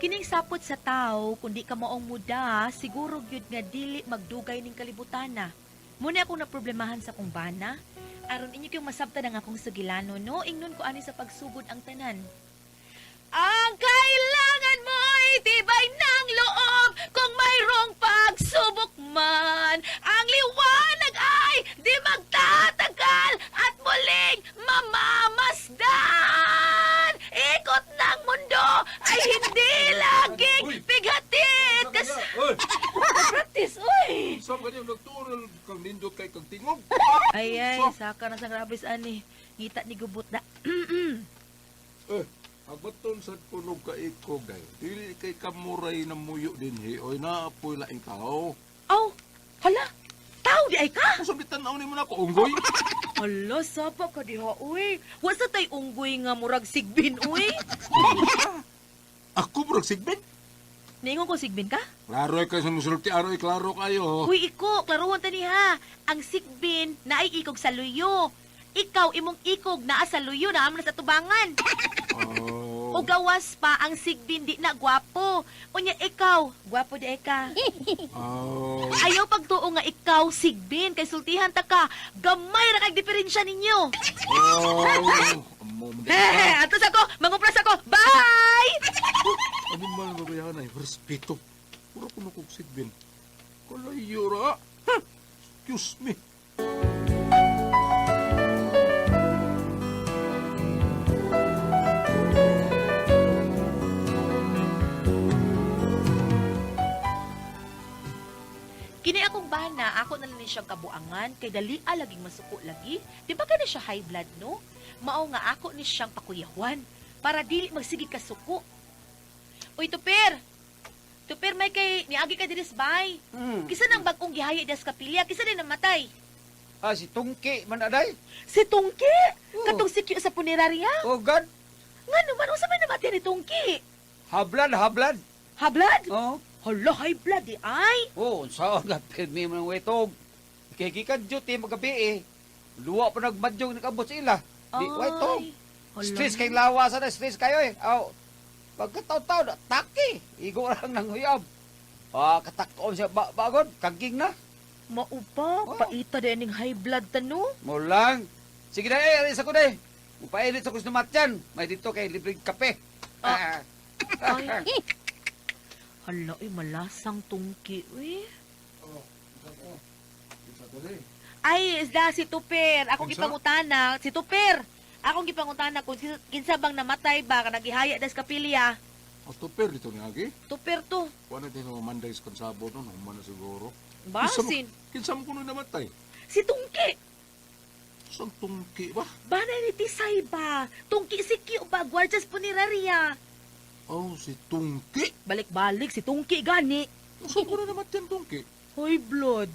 Kining sapot sa tao, kundi ka maong muda, siguro gyud nga dili magdugay ning kalibutana. Muna akong naproblemahan sa kong bana. Aron inyo kayong masabtan ang akong sugilano, no? Ingnon ko ani sa pagsugod ang tanan. Ang kailangan mo'y tibay ng loob kung mayroong pagsubok man. Ang liwanag ay di magtatagal at muling mamamasdan. Ikot ng mundo ay hindi laging Uy! bighatin. Kas Oy! practice, uy! Sa ganyan nagtural kang nindot kay kang tingog. Ay, ay, saka na sa grabis, ani. Ngita ni gubot na. Eh, agbaton sa punog ka ikog day. Dili kay kamuray na muyo dinhi oy naapoy laing tao. Aw, hala, tao di ay ka. Kung sabi tan-aw nimo nako unggoy. Hala, sapa ka diha, uy. Wa sa tay unggoy nga murag sigbin, uy. Ako murag sigbin. Niingon ko sigbin ka? Klaro kay sa musulti aroy klaro kayo. Uy, iko, klaruhon ta ni ha. Ang sigbin naay ikog sa luyo. Ikaw, imong ikog naa sa luyo, naa man sa tubangan. Oh. O gawas pa, ang sigbin di na gwapo. Unya, ikaw, gwapo di ay ka. Oh. Ayaw pagtuo nga ikaw, sigbin, kay sultihan ta ka. Gamay ra kag diferensya ninyo. Oh. Amo mo di Hehe, ka. atos ako, mangupras ako. Bye! Ano man babayahan ay respeto. Puro kuno kog sigbin. Kalayo ra. Huh. Excuse me. Kini akong bana, ako na lang ni siyang kabuangan kay dali laging masuko lagi. Di ba kani siya high blood no? Mao nga ako ni siyang pakuyawan para dili magsige kasuko. Uy, Tupir! Tupir, may kay niagi ka diris bay. Kisa nang bagong gihaya das kapilya, kisa din namatay. Ah, si Tungki man aday. Si Tungki! Oo. Katong sikyo sa punerarya. Oh God, Nga naman, unsa may namatay ni Tungki? hablan, hablan. High blood? Oh, Hala, high blood di ay. oh, unsa nga pirmi man ang wetog. Kay gikan duty magabi eh. Luwa pa nagmadyong nakabot sa ila. Di wetog. Hala. Stress kay lawa sa na stress kayo eh. Aw. Pagkataw-taw na taki, igo lang nang huyab. Ah, katakon siya ba bagon, kaging na. Maupa, Oh. paita din ning high blood tano. Mo lang. Sige na eh, alis ako na eh. Upainit sa kusnumatyan. May dito kay libreng kape. Ah. Ah. Ay. Hala, ay malasang tungki, uy. Isa dali. Ay, isda si Tupir. Akong Kinsa? gipangutana, si Tupir. Akong gipangutana kung kinsa bang namatay ba ka nagihaya das kapilya. O tupir dito ni Agi. Tupir to. Wala din mo manday sa kansabo no, human na siguro. Basin. Kinsa mo kuno namatay? Si Tungki. Saan tungki ba? Bana ni Tisay ba? Tungki si Kyo ba? Guardias Funeraria. Oh, si tungki. Balik-balik si Tungki gani. Saan kuno namatay ang tungki? Hoy, blood.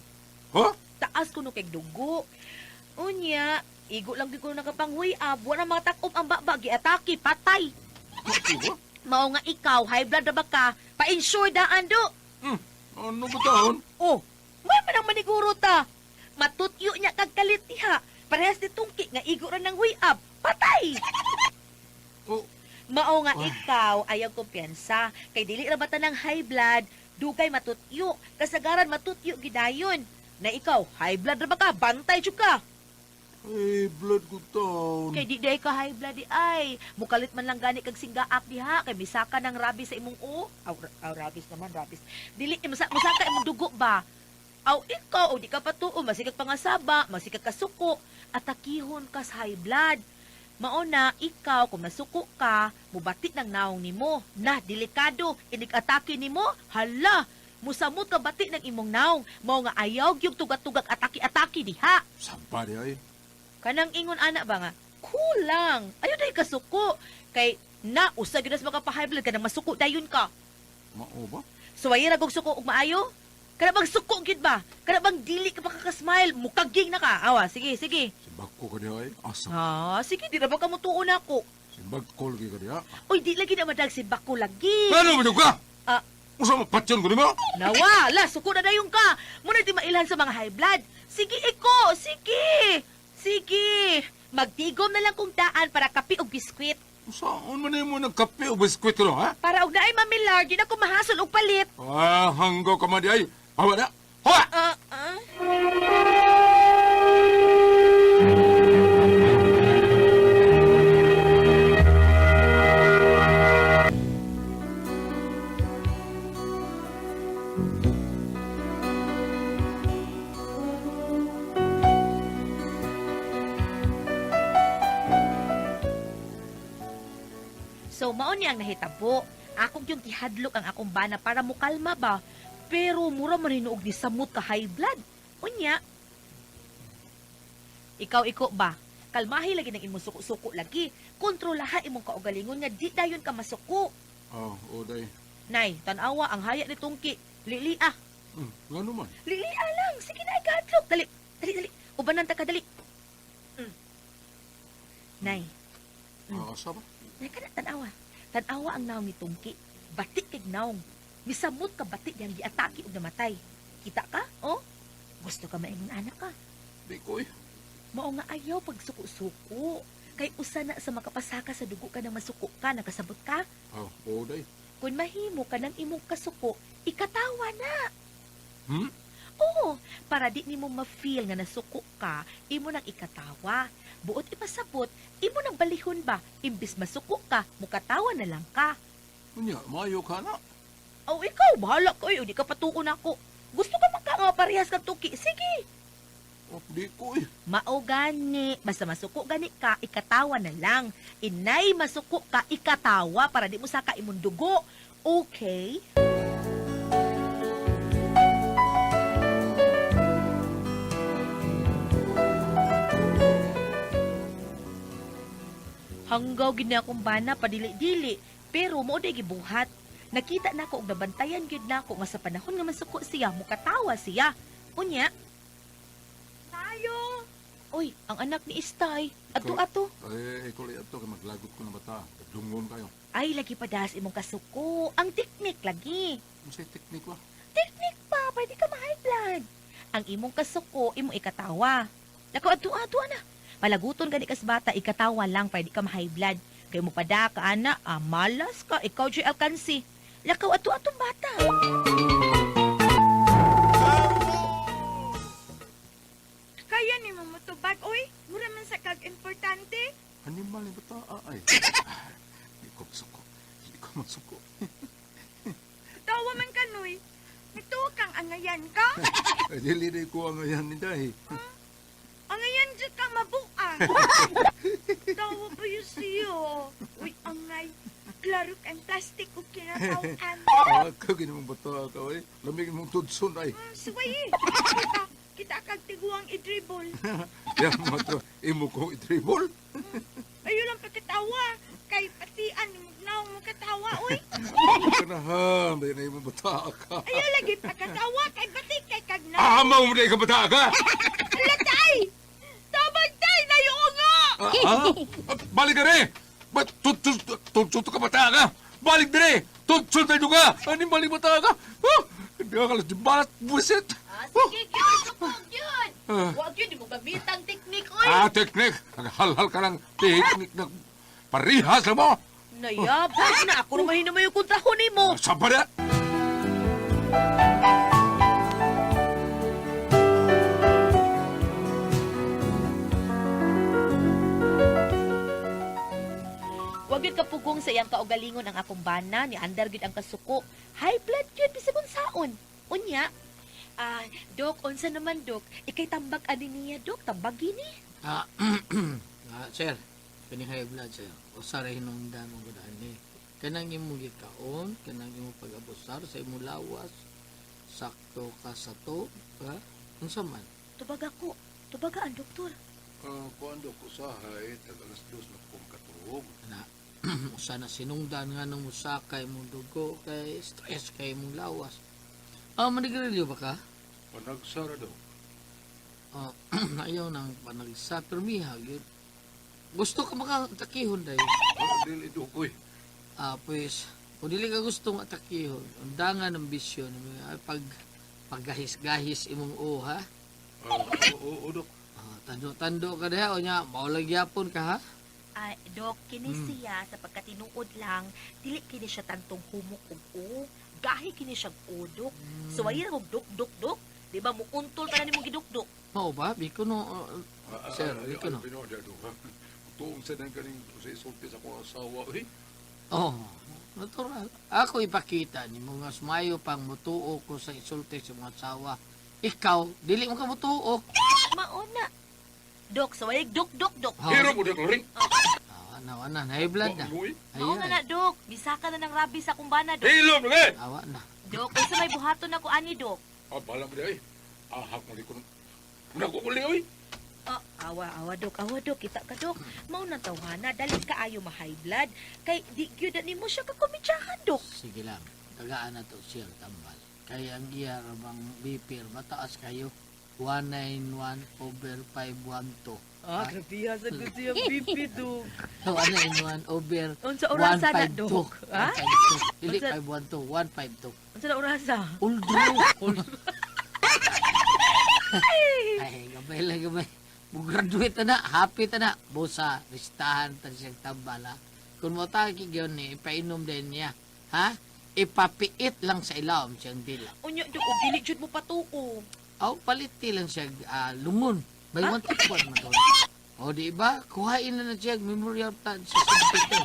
Ha? Taas kuno kay dugo. Unya, igo lang gyud kuno nakapanghuy-ab, wa na matakob ang baba, giatake, patay. Tungki ba? Mao nga ikaw, high blood na ba ka? Pa-insure daan do. Ano ba taon? Oh, may man ang maniguro ta. Matutyo niya kag kalit diha. Parehas ni Tungki nga igo ra ng huyab, patay. Oh, Mao nga Ay. ikaw ayaw kumpiyansa kay dili ra ba tanang high blood, dugay matutyo, kasagaran matutyo gidayon. Na ikaw, high blood ra ba ka? Bantay jud ka. ay, blood ko taon. Kay di day ka high blood di ay. Mukalit man lang gani kag singgaak diha kay misaka ng rabies sa imong o. Aw, aw rabies naman rabies. Dili eh, musaka imong dugo ba? Aw ikaw o di ka patuo masikag pangasaba, masikag kasuko, atakihon ka sa high blood. Mao na ikaw kung nasuko ka, mubati ng naong nimo. Na delikado, inig atake nimo, hala. Musamot ka bati ng imong naong. Mao nga ayaw gyud tugag-tugag atake-atake diha. Sampa di ay. Kanang ingon ana ba nga, kulang. Ayaw dahil kasuko. Kay na, usa gyud na sa maka-high blood kanang masuko dayon ka. Mao ba? Suwayi ra kog suko og maayo. Kana bang suko gyud ba? Kana bang dili ka makaka-smile, mukaging na ka. Awa, sige, sige. Simbag ko ka di ay. Asa? Ah, sige, di ra ba ka mutuon ako? Simbag ko lagi ka di ha? Uy, di lagi na madag si Bako lagi. Ano ba ka? Ah. Usa mo patyon ko di ba? Nawa, la, suko na dayon ka. Muna di mailhan sa mga high blood. Sige, iko, sige. Sige. Magtigom na lang kong daan para kape og biskwit. Saan man mo nagkape o biskwit ko, ha? Para og naay mamilar, di na ko mahasol og palit. Ah, hanggaw ka man di ay. Hawa na. Hawa! Ah, ah. So mao ni ang nahitabo. Akong yung gihadlok ang akong bana para mukalma ba. Pero mura man hinuog ni samot ka high blood. Unya. Ikaw iko ba? Kalmahi lagi ng imong suko-suko lagi. Kontrolaha imong kaugalingon nga di dayon ka masuko. Oh, o day. Nay, tanawa ang haya ni Tungki. Lilia. Ngano man? Lilia lang. Sige na, ikadlok. Dali, dali, dali. Ubanan ta ka, dali. Nay, Ah, asa ba? Nay, kana tanawa. Tanawa ang naong ni Tungki. Batik kay naong. Misamot ka batik yang giatake og namatay. Kita ka? Oh? Gusto ka maingon anak ka. Di ko eh. Mao nga ayaw pagsuko-suko. Kay usa na sa makapasaka sa dugo ka nang masuko ka, nakasabot ka. Ah, o day. Kung mahimo ka ng imong kasuko, ikatawa na. Hmm? Oo, para di nimo ma-feel nga nasuko ka, imo nang ikatawa. Buot ipasabot, imo nang balihon ba? Imbis masuko ka, mukatawa na lang ka. Unya, maayo ka na. Oh, ikaw, bahala ka. Uy, di ka patuon ako. Gusto ka man ka nga parehas kang tuki. Sige. Oh, di ko eh. Mao gani. Basta masuko gani ka, ikatawa na lang. Inay, masuko ka, ikatawa para di mo saka imong dugo. Okay? Hanggaw gid na akong bana padili-dili, pero mao day gibuhat. Nakita nako og nabantayan gyud nako nga sa panahon nga masuko siya, mukatawa siya. Unya, Tayo! oy, ang anak ni Istay. Ato ato. Ay, ikaw lang ato kay maglagot ko na bata. Dungon kayo. Ay, lagi pa das imong kasuko. Ang teknik lagi. Unsay teknik ba? Teknik pa, pwede ka ma-high blood. Ang imong kasuko, imong ikatawa. Nako, ato ato na. Palaguton gani kas bata, ikatawa lang pwede ka ma-high blood. Kay mo pada ka ana, ah, malas ka, ikaw jay alkansi. Lakaw ato atong bata. Kaya ni mo motubag, oy. Mura man sa kag importante. Animal ni bata ah, ay. Ah, di ko masuko. Di ko masuko. Tawa man ka, Noy. Nagtuwa kang angayan ka. Ay, dili di ko ang ayan ni Day. Angayan dyan kang mabuang. Tawa pa yun siyo. Uy, angay. Klaro kang plastic o kinatawan. Ah, kagin mong bata ka ay. Lamig mong tudson ay. Suway eh. Kita, kita kag tiguang i-dribble. Yan mo to, imo kong i-dribble. Ayaw lang pagkatawa. Kay patian, mugnaw mo katawa, uy. Kanahan, dahil na imong bata ka. Ayaw lagi pagkatawa. Kay batik kay kag na. Ah, mo mo ka bata ka. Ala, tay! Tabang, tay! Nayo nga! Ah, ah, balik ka rin. Ba't tudson tudson ka bata ka? Balik dire. Tudson tayo ka. Ani balik bata ka? Ah, hindi ka kalas di balat buset. Ah, sige, gyud, suko gyud. Ah. Wa gyud mo gamitang teknik oy. Ah, teknik. Naghalhal ka ng teknik na parihas na mo. Nayabag na ako naman hinamay yung kontrahon nimo. Sa na. Wag gyud kapugong sa iyang kaugalingon ang akong bana ni andar gyud ang kasuko. High blood gyud bisag unsaon. Unya, ah, dok, unsa naman dok? Ikay tambag ani niya dok, tambag gini. Ah, ah, sir, kining high blood sir. Usa ra hinungdan mo gud ani. Kanang imong gikaon, kanang imong pag-abusar sa imong lawas, sakto ka sa to, ha? Unsa man? Tubag ako. Tubaga ang doktor. Uh, kuando ko sa hay, tag 2:00 na kong katuog. Na usa na sinungdan nga nung musaka imong dugo kay stress kay imong lawas. Ah, manigarilyo ba ka? Panagsara daw. Ah, ayaw nang panagsa pero miha gyud. Gusto ka makatakihon dayon. Ah, dili dukoy. Ah, pues, kung dili ka gustong atakihon, undangan ng bisyo, ng mga pag paggahis-gahis imong o, ha? Ah, oo, oo, dok. Ah, tando-tando ka diha, o nya, maulag yapon ka, ha? Ay, Dok, kini siya sa pagkatinuod lang, dili kini siya tantong humok og o. Gahi kini siya og o, Dok. So ayun og duk duk duk. Di ba muuntol ka na nimong gidukduk? Mao ba? Biko no, sir, biko no. Tuong sa nang kaning sa isulti sa akong asawa, eh. Oh, natural. Ako ipakita ni mga sumayo pang mutuo ko sa isulti sa mga asawa. Ikaw, dili mo ka mutuo. Mauna. Dok, so ay duk duk duk. Ha? Hero mo dito ring. Awa na, awa na. High blood na. Uy. Mauna na, Dok. Bisaka na ng rabi sa kumbana, Dok. Hilom na eh. Awa na. Dok, unsa may buhaton ako ani, Dok? Ah, bala mo di ay. Ahak mo di ko. Nagkukuli oy. Ah, awa, awa, Dok. Awa, Dok. Kita ka, Dok. Mao na tawhana. Dali ka ayo ma-high blood. Kay di gyud na nimo siya kakomedyahan, Dok. Sige lang. Tagaan na to siya tambal. Kaya ang iya ramang bipir, mataas kayo. 191 over 512. Ah, grabe ha. Sagot siya, BP, Dok. 191 over Unsa orasa na, 152. Dok? Ha? 152. Dili Unsa- 512, 152. Unsa na orasa? Uldro. Ay, gabay lang gabay. Mugraduate na, happy ta na. Busa, listahan ta siyang tambala. Kung mo tagi yun ni, ipainom din niya. Ha? Ipapiit lang sa ilawom siyang dila. Unya, Dok. Og dili jud mo patuo. Aw, paliti lang siya lungon. By one take one man doon. O di ba? Kuhain na na siya memorial plan sa San Pedro.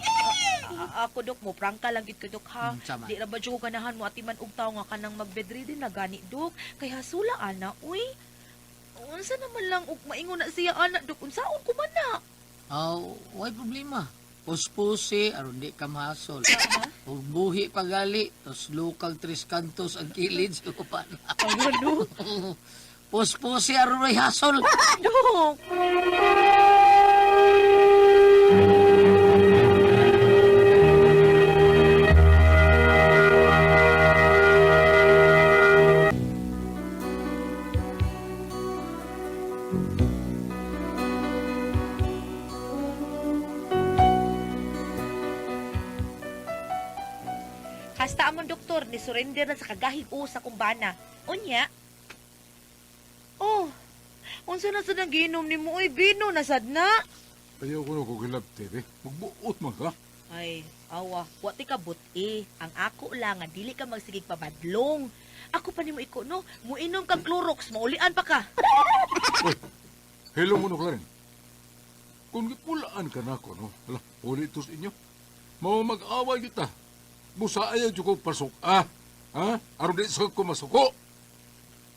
Ah, ako, Dok, mo prangka lang gid ko, Dok, ha? Sama. Di ra ba jud ko ganahan mo atiman og tawo nga kanang magbedridden na gani, Dok? Kay hasula ana, uy. Unsa naman lang og maingon na siya ana, Dok? Unsaon ko man na? Aw, way problema. Puspusi, aron di ka mahasol. Ug buhi pagali, tos lokal tres cantos ang kilid sa upan. Ano? Puspusi aron may hasol. Dok! Hasta among doktor ni surrender na sa kagahig o sa kumbana. Unya. Oh, unsa na sad ang giinom nimo oy bino na sad na? Ayaw ko na ko gilabte, eh. Magbuot man ka. Ay, awa, wa ti ka buti. Ang ako lang nga dili ka magsigig pabadlong. Ako pa nimo iko no, muinom kag Clorox, maulian pa ka. Uy, hello mo no, Clarin. Kung gikulaan ka na ko, no? Hala, uli ito sa inyo. Mao mag-away kita. Busa ayaw dyan ko pasok, ah. Ha? Aron di sa ko masuko.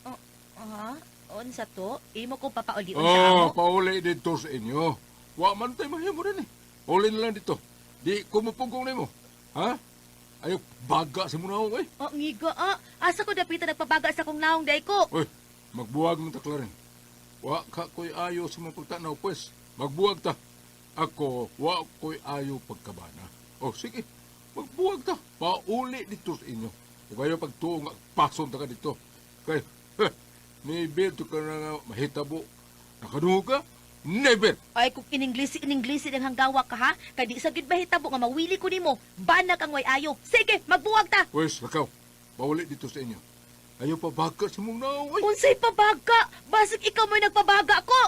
Ha? Unsa to? Imo ko papaulion sa Oh, amo. pauli dito sa inyo. Wa man tayo mahimo rin eh. Uli na lang dito. Di ko mupugong nimo. Ha? Ayaw, baga sa muna ako, eh. Oh, ngiga ah. Asa ko dapitan nagpabaga sa kong naong day ko. Uy, magbuwag mo ta, Clarin. Wa ka ko'y ayo sa mga pagtanaw, pues. Magbuwag ta. Ako, wa ko'y ayo pagkabana. O, sige, magbuwag ta. Pauli dito sa inyo. Kung kayo pagtuong, pason ta ka dito. Kay, heh, never to ka na nga mahitabo. Nakadungog ka? Never! Ay, kung ininglisi, ininglisi ang hanggawa ka ha? Kay di sa gid mahitabo nga mawili ko nimo. Banak ang way ayo. Sige, magbuwag ta. Pwes, lakaw, pauli dito sa inyo. Ayaw pa baga sa mong naong, ay. Unsay pabaga? Basig ikaw mo'y nagpabaga ko.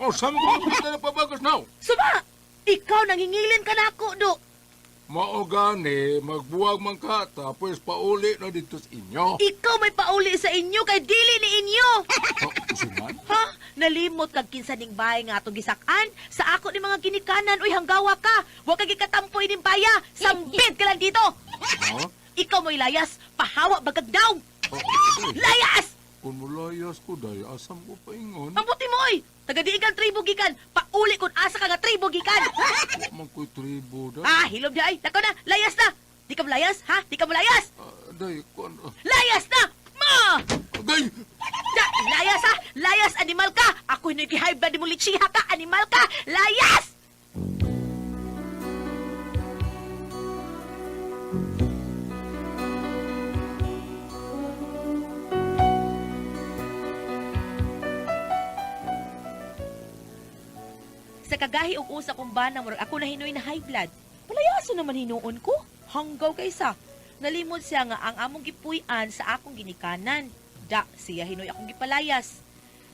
O, sama ko na pabagas now. Suma! Ikaw nangingilin ka na ako, do. Mao gani, magbuwag man ka, tapos pauli na dito sa inyo. Ikaw may pauli sa inyo kay dili ni inyo. Oh, suman? Ha? Nalimot kag kinsa ning bahay nga atong gisak-an sa ako ni mga ginikanan uy hanggawa ka. Wa kag gikatampoy ning baya. Sambit ka lang dito. Ha? Ikaw mo'y layas, pahawa bagag daw. Oh, eh, Layas! kung mulayas ko, day, asam ko paingon. Mabuti mo oy. Taga diigan tribo gikan, pauli kun asa ka nga tribo gikan. Wa man ko'y tribo, day. Ah, hilom di ay. Nako na, layas na. Di ka layas, ha? Di ka layas. Ah, day, kuan. Layas na! Ma! Day! Da, layas ha! Layas, animal ka! Ako hinoy high blood mo lichiha ka! Animal ka! Layas! Sa kagahi og usa kong bana murag ako na hinoy na high blood. Palayaso naman hinuon ko. Hanggaw kaysa. Nalimod siya nga ang among gipuy-an sa akong ginikanan. Da, siya hinoy akong gipalayas.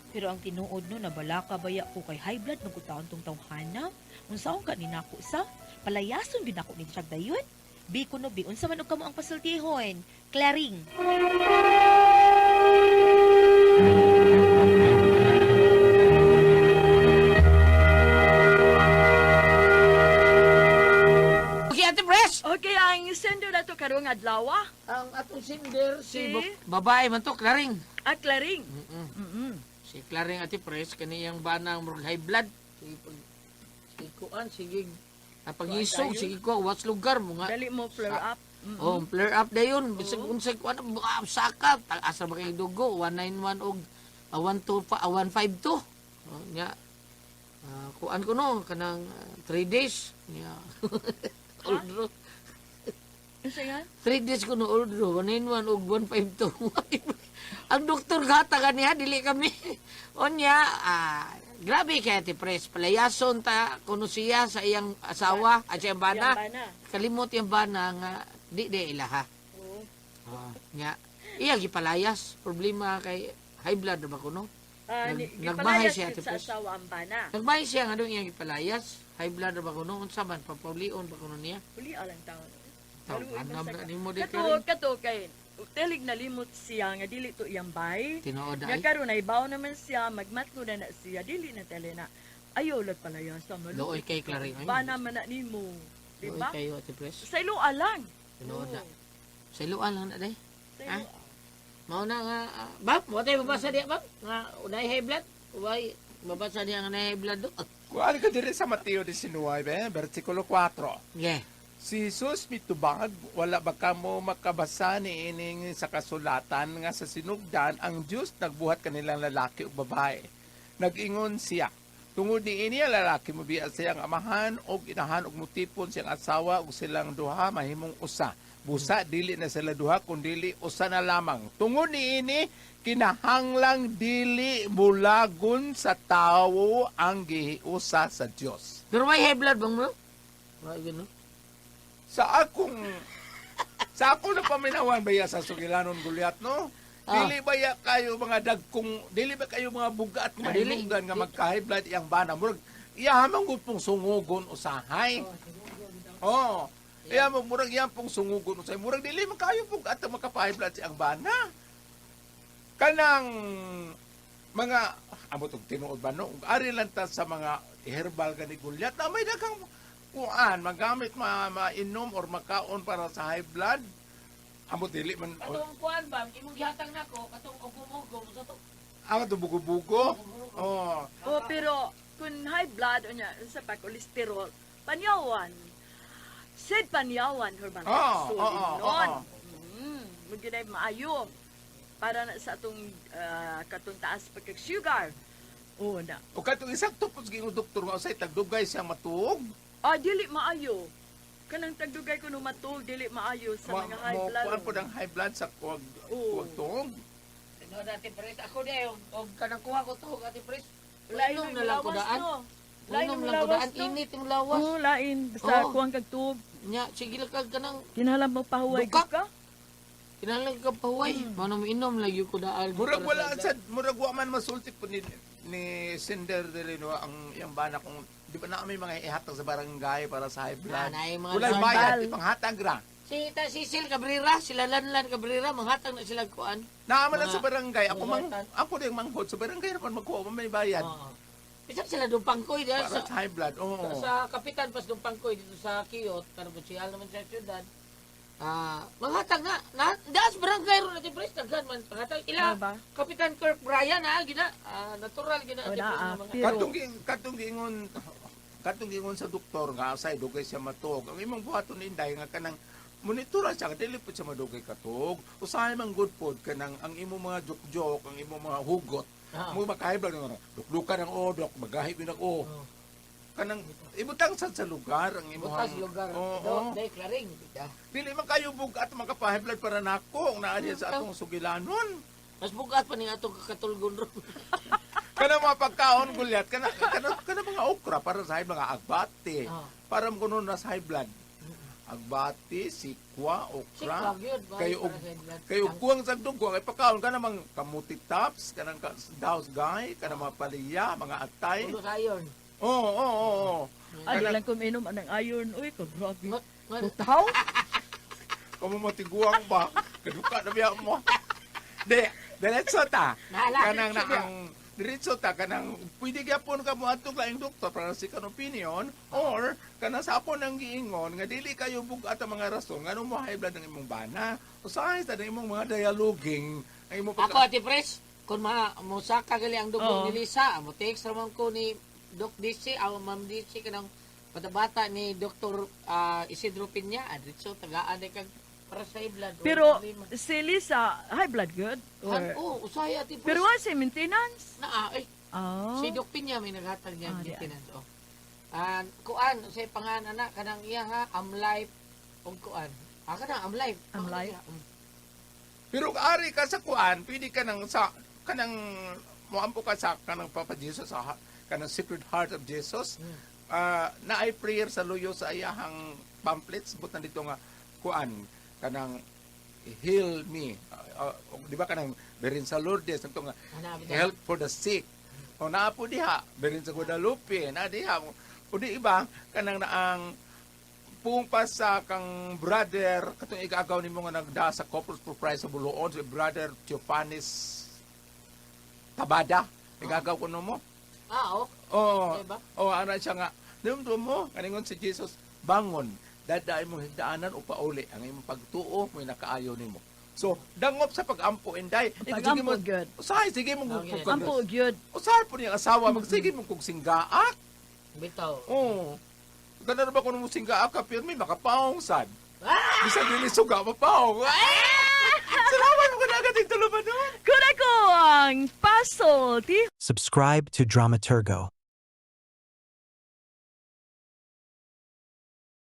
Pero ang tinuod no, nabalaka baya ko kay high blood magkutaon tong tawhana. Unsaon ka ni nako sa? Palayason gyud nako ni siya dayon. Bi kuno bi unsa man og kamo ang pasultihon? Claring. Okay, Ate Pres! Okay, ang sender na to karong adlaw ah. Ang atong sender, si Si? babae man to, Klaring. Ah, Klaring. Mm-mm. Mm-mm. Si Klaring Ate Pres, kaniyang banang murag high blood. Sige, pag, sige kuan, sige, pangisog, Kuan tayo. sige kuan, what's lugar mo nga. Dali mo flare up. Mm-mm. Oh, flare up na yun. Bisag unsay kuan, saka, asa ba kay dugo, 191 og 12 152. Oh, nya. Kuan ko no, kanang 3 days. Nya. Old Unsa nga? 3 days ko no order, 191 og 152. Ang doktor gata ganiha, dili kami. Onya, grabe kay Ate Pres. Palayason ta kuno siya sa iyang asawa at sa iyang bana. Yang bana. Kalimot iyang bana nga di di ilaha. Oo. Nya, iya gipalayas. Problema kay high blood na ba kuno? Ah, Nagbahay gipalayas siya, gyud Ate sa Pres. asawa ang bana. Nagbahay siya nga doon iyang gipalayas. High blood na ba kuno? Unsa man papaulion ba kuno niya? Uli alang taon. Taw, Kaluoy man anam sa na ka. nimo di Kato, kato kay telig nalimot siya nga dili to iyang bay. Tinuod Nga ay. karon ay baw naman siya, magmatlo na na siya, dili na tele na. Ayaw lag palaya sa malo. Looy kay Klaring. Ay, Bana man na nimo. Di Looy ba? kayo Ate Pres. Sa iloa lang. Tinuod na. Oo, Sa iluan lang na day. Sa Ha? iloa. Mao na nga, bab, mo tayo mabasa diya, bab? Nga, unay high blood? Uway, mabasa diya nga unay high blood do. Kuan ka diri sa Mateo 19, versikulo 4. Yeah. Si Jesus mitubag, wala ba kamo makabasa ni ining sa kasulatan nga sa sinugdan ang Dios nagbuhat kanilang lalaki ug babae. Nag-ingon siya, tungod ni ini ang lalaki mobiya siyang amahan og inahan og mutipon siyang asawa ug silang duha mahimong usa. Busa dili na sila duha kundili usa na lamang. Tungod ni ini kinahanglang dili mulagon sa tawo ang gihiusa sa Dios. Pero may high blood bang mo? Wala gano. Sa akong napaminawan baya sa Sugilanon Gulyat no. Dili ba ya kayo mga dagkong dili ba kayo mga bugat nga Ah, dili. mahilunggan nga magka-high blood iyang bana murag iya man gud pong sungugon usahay. Oh. Iya mo murag iyang pong sungugon usahay. Murag dili man kayo bugat nga makapa-high blood siyang bana. Kanang mga amot og tinuod ba no? Ari lang ta sa mga herbal gani Gulyat na may daghang kuan magamit ma mainom or makaon para sa high blood. Amot dili man Katong kuan ba, imong gihatag nako, katong ugom-ugom sa to. amot bugo-bugo. Oh. Oh, pero kung high blood unya sa pa cholesterol, panyawan. Said panyawan herbal Oo, capsule oo, nun. oo. Maginay maayo para na sa atong katong taas pagka sugar. Oo na. O katong isakto po sa doktor nga usay tagdugay siyang matuog. Ah, dili maayo. Kanang tagdugay ko no matuog, dili maayo sa Ma, mga high mo blood. kuan po ng high blood sa kuwag Oo. kuwag tuog. Tinuod Ate Pres, ako di og og kanang kuha ko to, Ate Pres. Lain Inom ang na lang ko lawas, daan. no? Lain Inom ang lang ko lawas, daan, no? init yung lawas. Oo, lain. Basta Oo. kuwang kag tuog. Nya, sige lang kag kanang Kinahanglan mo pahuway Duka. ka. kinahanglan ka pahuway. Mao inom lagi ko daan. Murag Para sa wala high blood. sa murag wa man masulti po ni Sender Delino ang iyang bana kung di ba na may mga ihatag sa barangay para sa high blood. Na, naay mga Walay herbal. bayad ipanghatag ra. Si Ta Cecil Cabrera, sila Lanlan Cabrera, manghatag na sila kuan. Naaman lang Mga- sa barangay. Ako mang buhatan. ako din manghod sa barangay ra man magkuha man may bayad. Oo. Bisan sila Dumpangkoy diyan Para sa, sa high blood. Oo. sa kapitan pas Dumpangkoy dito sa Kiyot, kanang kutsihal naman sa siyudad. Manghatag na, na das barangay ron natin pres daghan man panghatag ila Ano ba? Kapitan Kirk Bryan ha gina natural gina Wala, ati pres nga mga pero- Katong gingon sa doktor nga asay dugay siya matuog. Ang imong buhaton inday nga kanang monitora siya dili pud siya madugay katuog. Usahay man good pod kanang ang imong mga jok-jok, ang imong mga hugot. Mo makahay blood nga dukdukan ang odok, magahi gyud ako. Oo. Kanang ibutang sad sa lugar ang imong Butas lugar. Oo. Do, day klaring. Bida. Dili man kayo bugat makapahay blood para nako ang naa diya sa atong sugilanon. Mas bugat pa ning atong kakatulgon ron. Kana mga pagkaon gulyat kana kana kana mga okra para sa high mga agbate. Ah. Para mo kuno na sa high blood. Agbati, sikwa, okra. Sikwa gyud, Kay para og sa high blood. kay og kuwang sa dugo kay pakaon ka namang kamuti tops, kanang daos gay, kanang mga paliya, mga atay. Pulo sa iron. Oo. Ano lang kung inom anang iron. Uy, kagrabe. Nga- Butaw? Kamo matiguang ba? Kaduka na biya mo. Di, diretso ta. Nahala. Kanang na ang diretso ta kanang pwede gyapon ka mo adtong laing doktor para sa second opinion or kanang sa akon ang giingon nga dili kayo bug-at ang mga rason ngano mo high blood ang imong bana. Usahay sa imong mga dialoging ang imong Ako, Ate Pres, kung ma musaka gali ang dugo Oo. ni Lisa, mo text raman ko ni Doc DC, aw Ma'am DC kanang patabata ni Dr. Isidro Pinya, adritso tagaan ni kag para sa high blood. Wala Pero problema. si Lisa, high blood good? Han, Or, oh, usahay, Ate Pres. pero wala si maintenance? Naa, eh, Oh. si Doc Pinya may naghatag niya Ah, di ay. maintenance. Oh. An kuan sa pangan ana kanang iya ha, am life og kuan. Ah, kanang am life. Am Life. Pero kung ari ka sa kuan, pwede ka nang sa kanang moampo ka sa kanang Papa Jesus sa kanang Sacred Heart of Jesus. Ah, naay prayer sa luyo sa iyahang pamphlets butan dito nga kuan kanang heal me. Di ba kanang Berin sa Lourdes nagto nga Hanapin help for the sick. O naa po diha, Berin sa Guadalupe, na diha. O di iba kanang naang pumpa sa kang brother katong igagaw nimo nga nagda sa Corpus for Christ sa Buluon si Brother Theophanes Tabada, igagaw ko mo. Ah, oh. Oh, Diba? oh, ana siya nga. Nimdo mo, kaningon si Jesus, bangon, dada imong higdaanan o pauli ang imong pagtuo mo'y nakaayo nimo. So, dangop sa pagampo inday. Pagampo, good. Usahay sige mo Okay. Ampo gyud. Usahay po niyang asawa, magsige mo kung singgaak. Bitaw. Oo. Ganda na ba kung mo singgaak ka, pirmi, makapaong sad. Ah! Bisan dili suga, mapaong. Ah! Salamat mo na agad yung tuluban nun. Kureko ang pasolti. Subscribe to Dramaturgo.